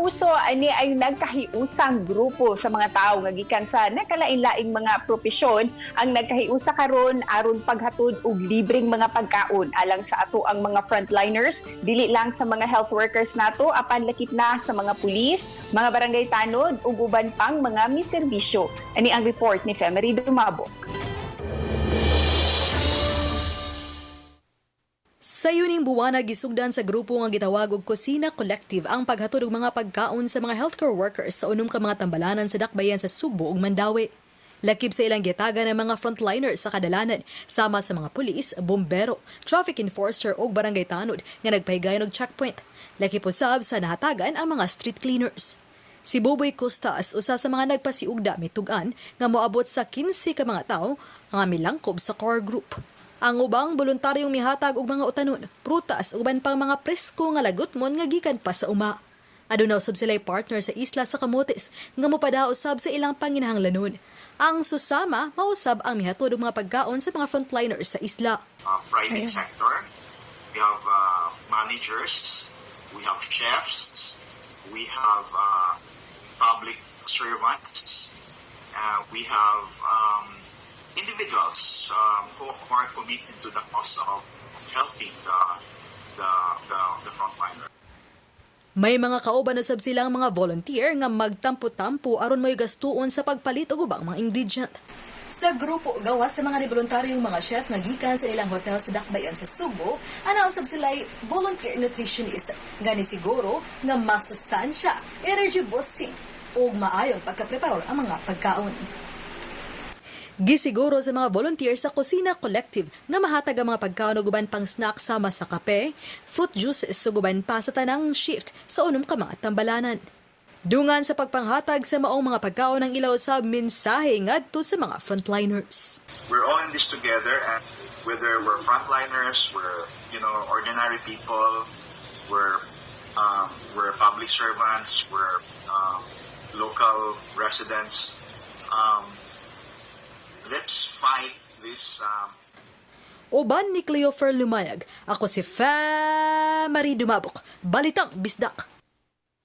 Kapuso, ani ay nagkahiusang grupo sa mga tao nga gikan sa nakalain-laing mga propesyon ang nagkahiusa karon aron paghatod og libreng mga pagkaon alang sa ato ang mga frontliners, dili lang sa mga health workers nato apan lakip na sa mga pulis, mga barangay tanod ug uban pang mga miserbisyo. Ani ang report ni Femery Dumabok. Sa yuning buwana, gisugdan sa grupo nga gitawag og Kusina Collective ang paghatod og mga pagkaon sa mga healthcare workers sa unom ka mga tambalanan sa dakbayan sa Sugbo ug Mandaue. Lakip sa ilang gitagan ang mga frontliners sa kadalanan sama sa mga pulis, bombero, traffic enforcer ug barangay tanod nga nagpahigayon og checkpoint. Lakip usab sa nahatagan ang mga street cleaners. Si Boboy Costas, usa sa mga nagpasiugda, mitug-an nga moabot sa 15 ka mga tawo nga milangkob sa core group. Ang ubang voluntaryong mihatag og mga utanon, prutas ug uban pang mga presko nga lagutmon nga gikan pa sa uma. Aduna usab sila'y partner sa isla sa Camotes nga mopadao usab sa ilang panginahanglanon. Ang Susama mausab ang mihatod og mga pagkaon sa mga frontliners sa isla. Private sector. We have managers, we have chefs, we have public servants, we have individuals who are committed to the cause of helping the frontliner. May mga kauban na sab silang mga volunteer nga magtampo-tampo aron may gastuon sa pagpalit og ubang mga ingredient. Sa grupo, gawas sa mga voluntaryong mga chef nga gikan sa ilang hotel sa Dakbayan sa Sugbo, ana usab sila'y volunteer nutritionist nga nisiguro nga masustansya, energy boosting ug maayong pagkapreparar ang mga pagkaon. Gisiguro sa mga volunteer sa Kusina Collective nga mahatag ang mga pagkaon ug uban pang snack sama sa kape, fruit juices ug uban pa sa tanang shift sa unom ka mga tambalanan. Dungan sa pagpanghatag sa maong mga pagkaon ang ilaw sa mensahe ngadto sa mga frontliners. We're all in this together, and whether we're frontliners, we're ordinary people, we're public servants, we're local residents. Let's fight this. Uban ni Cleofer Lumayag, ako si Fa Marie Dumabok, Balitang Bisdak.